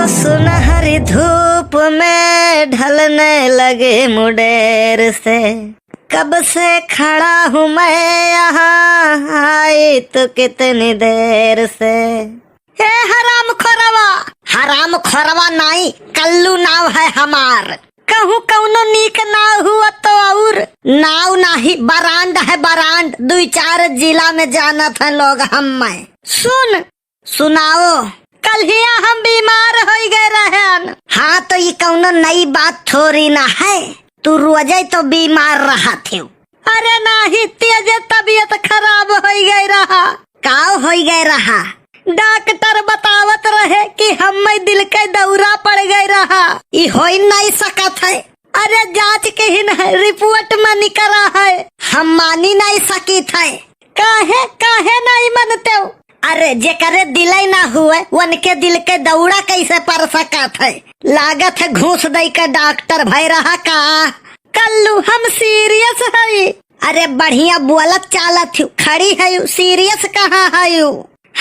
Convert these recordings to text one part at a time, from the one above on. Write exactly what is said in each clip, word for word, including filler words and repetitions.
सुनहरी धूप में ढलने लगे मुंडेर से, कब से खड़ा हूँ मैं यहाँ, आई तो कितनी देर से। ए हराम खोरवा, हराम खोरवा नाई, कल्लू नाव है हमार। कहूँ कौनो नीक नाव हुआ तो और। नाव नाही, बरांड है बरांड, दुई चार जिला में जानत है लोग हम्मै। सुन, सुनाओ। कल्हिया हम बीमार होइ गए रहन। हाँ, तो ई कौनो नई बात थोड़ी ना है, तू रोजै तो बीमार रहत हो। अरे नाही, तेजे तबियत खराब होइ गए रहा। काव होइ गए रहा? डॉक्टर बतावत रहे कि हम्मै दिल के दौरा पड़ गए रहा। ई होइ नहीं सकत है। अरे जांच किहिन है, रिपोर्ट में निकरा है, हम मानी नहीं सकित है। काहे, काहे नहीं मनतेउ? अरे जेकरे दिलै ना हुए, उनके दिल के दौरा कैसे पड़ सकत है? लागत है घूस दई के डॉक्टर भय रहा का? कल्लू, हम सीरियस हई। अरे बढ़िया बोलत चालत हूँ, खड़ी है, सीरियस कहाँ है?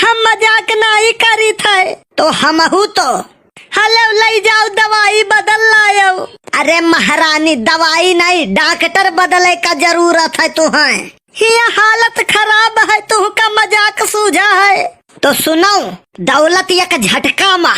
हम मजाक नहीं करित है। तो हमहू तो। हलो, लई जाओ, दवाई बदल लायो। अरे महारानी, दवाई नहीं, डॉक्टर बदले का जरूरत है तुहैं। हिया हालत खराब है, तुहका मजाक सूझा है। तो सुनो, दौलत एक झटका मा,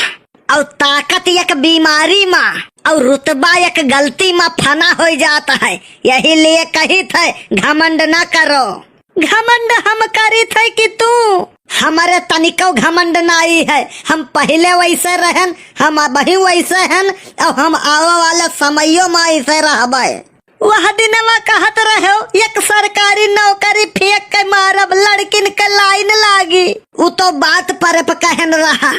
और ताकत एक बीमारी मा, और रुतबा एक गलती मा फना होइ जात है। यही लिए कहित है, घमंड ना करो। घमंड हम करित है कि तू? हमरे तनिको घमंड नाई है। हम पहिले वैसे रहन, हम अबही वैसे हन, और हम आवे वाले समयो मा ऐसे रहबै। वह दिनवा कहत रहो, एक सरकारी नौकरी फेंक के मारब, लड़किन के लाइन लागी। उ तो बात पर कहन रहा।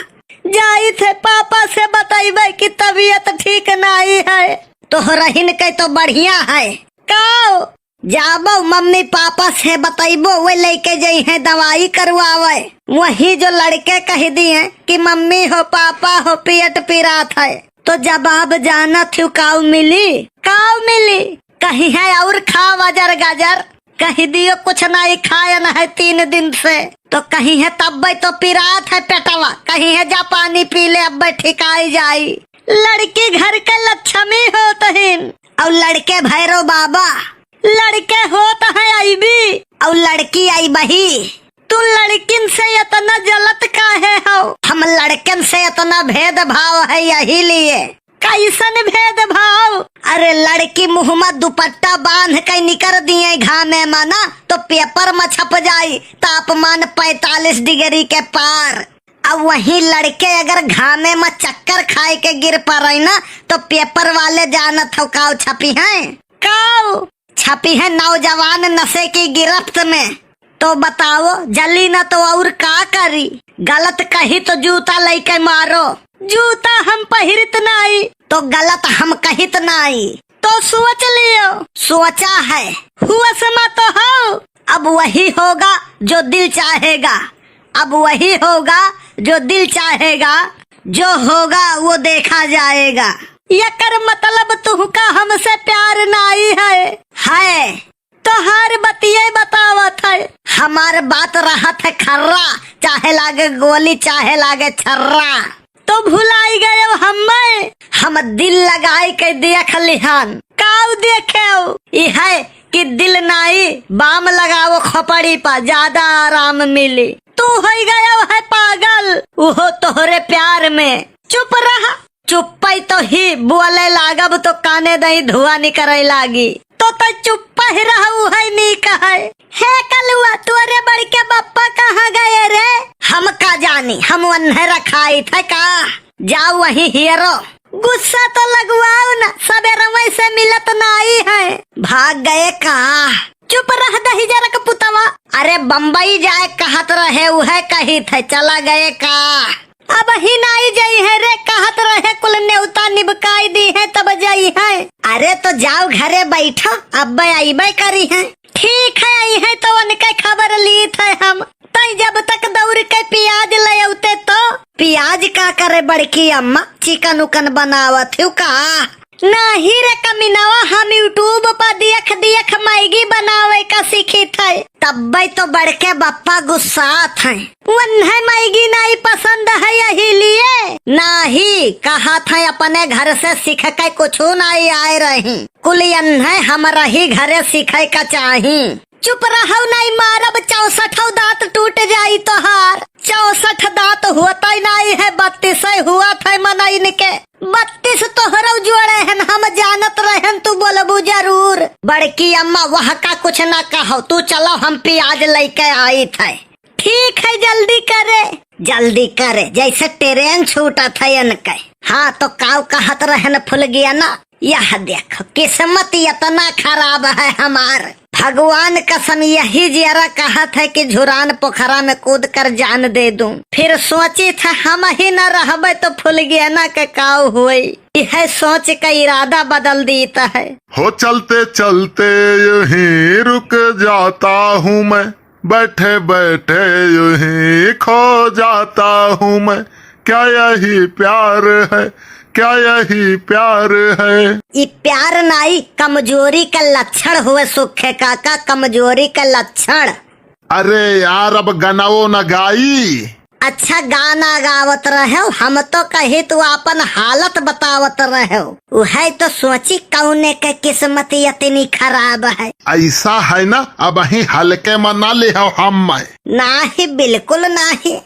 जाइत है पापा से बतैबै कि तबियत ठीक नाई है। तोहरहिन के तो बढ़िया है। काओ? जाबो मम्मी पापा से बतैबो, वे लेके जइहैं दवाई करवावै। वही जो लड़के कहि दिहैं कि मम्मी हो, पापा हो, पेट पिरात है, तो जवाब जानत हू काऊ मिली? काऊ मिली? कहिहैं और खाव अजर गजर, कहि दियो कुछ नाई खायन है तीन दिन से, तो कहिहैं तब्बै तो पिरात है पेटवा, कहिहैं जा पानी पी ले, अब्बै ठिकाई जाई। लड़की घर के लक्ष्मी होत हिन। और लड़के भैरव बाबा। लड़के होत हैं अइबी। और लड़की अइबही। तू लड़किन से इतना जलत काहे हो? हम लड़कन से इतना भेदभाव है यही लिए। कैसन भेदभाव? अरे लड़की मुँह में दुपट्टा बांध के निकर दिए घामे मा ना, तो पेपर में छप जाई तापमान पैंतालीस डिग्री के पार। अब वही लड़के अगर घामे मा चक्कर खाए के गिर पड़े ना, तो पेपर वाले जानत हो काव छपी हैं? काव? छपी है नौजवान नशे की गिरफ्त में। तो बताओ, जली ना तो और का करी? गलत कही तो जूता लेके मारो। जूता हम पहिरित नाई। तो गलत हम कहित नाई। तो सोच लियो। सोचा है। हुआ समा तो हो। अब वही होगा जो दिल चाहेगा। अब वही होगा जो दिल चाहेगा। जो होगा वो देखा जाएगा। एकर मतलब तुहका हमसे प्यार नाई है। है। तोहार बतिये बतावत है। हमार बात रहत है खर्रा, चाहे लागे गोली, चाहे लागे छर्रा। तो भुलाई गयो हम्मे। हम दिल लगाई के देख लिहन। काऊ देखेउ? ई है कि दिल नाई, बाम लगाओ खोपड़ी पा, ज्यादा आराम मिली। तू होई गयो है पागल, उहो तोहरे प्यार में। चुप रह। चुप्पै तो ही बोले लागब तो काने दही धुआं निकरे लागी। तो तै चुप्पा ही रहू है नीक है। हे कलुआ, तोरे बड़के बप्पा कहाँ गए रे? हम का जानी, हम वन्हे रखाई थे का? जाओ वहीं हेरो। गुस्सा तो लगवाओ ना, सबेरवै से मिलत नाई है। भाग गए का? चुप रह दहिजरक पुतवा। अरे बम्बई जाए कहत रहे, उहे कही थे, चला गए का? अबही नाई जइहैं रे, कहत रहे कुल नेवता निबकाई दिहैं तब जइहैं। अरे तो जाओ घरे बैठो, अब्बै अइबै करिहैं। ठीक है, अइहैं तो उनके खबर लीत है हम। तै जब तक दौड़ के पियाज ले अउते तो। पियाज का करे बड़की अम्मा, चिकन उकन बनावत हू का? नाही रे कमीनवा, हम YouTube पर देख देख मैगी बनावे का सीखी थे। तब्बै तो बड़के बप्पा गुस्सात हैं। उन्हें मैगी नहीं पसंद है यही लिए। नाही, कहत है अपने घर से सीख के कुछ नाई आए रही, कुल यन्हे हमरा ही घरे सीखे का चाही। चुप रहौ, नाई मारब, चौसठौ दांत टूट जाई तोहार। चौसठ दांत होतै नाई है, बत्तीसै हुआ थे मनइन के। बत्तीस तोहरौ जोड़े हन, हम जानत रहन तू बोलबू जरूर। बड़की अम्मा वह का कुछ ना कहौ, तू चलो हम प्याज लइके आई थे। ठीक है, जल्दी करे। जल्दी करे, जैसे ट्रेन छूटत है इनके। हाँ, तो काऊ कहत रहन फुलगिया ना, यह देखो, किस्मत इतना खराब है हमार। भगवान कसम, यही जियरा कहत है कि झुरान पोखरा में कूद कर जान दे दूं। फिर सोची था हम ही न रहबे तो फुलगियाना के काऊ होई। यह सोच के इरादा बदल दीत है। हो चलते चलते यूं ही रुक जाता हूँ मैं, बैठे बैठे यूं ही खो जाता हूँ मैं, क्या यही प्यार है, क्या यही प्यार है? ई प्यार नाई, कमजोरी का लक्षण हुए सुखे काका, कमजोरी का लक्षण। अरे यार, अब गनाओ न गाई। अच्छा गाना गावत रहेव, हम तो कही तू आपन हालत बतावत रहेव। उहै तो सोची कौने के किस्मत इतनी खराब है। ऐसा है ना, अबहीं हल्के में ना लेहव हम मैं। नाही, बिल्कुल नाही।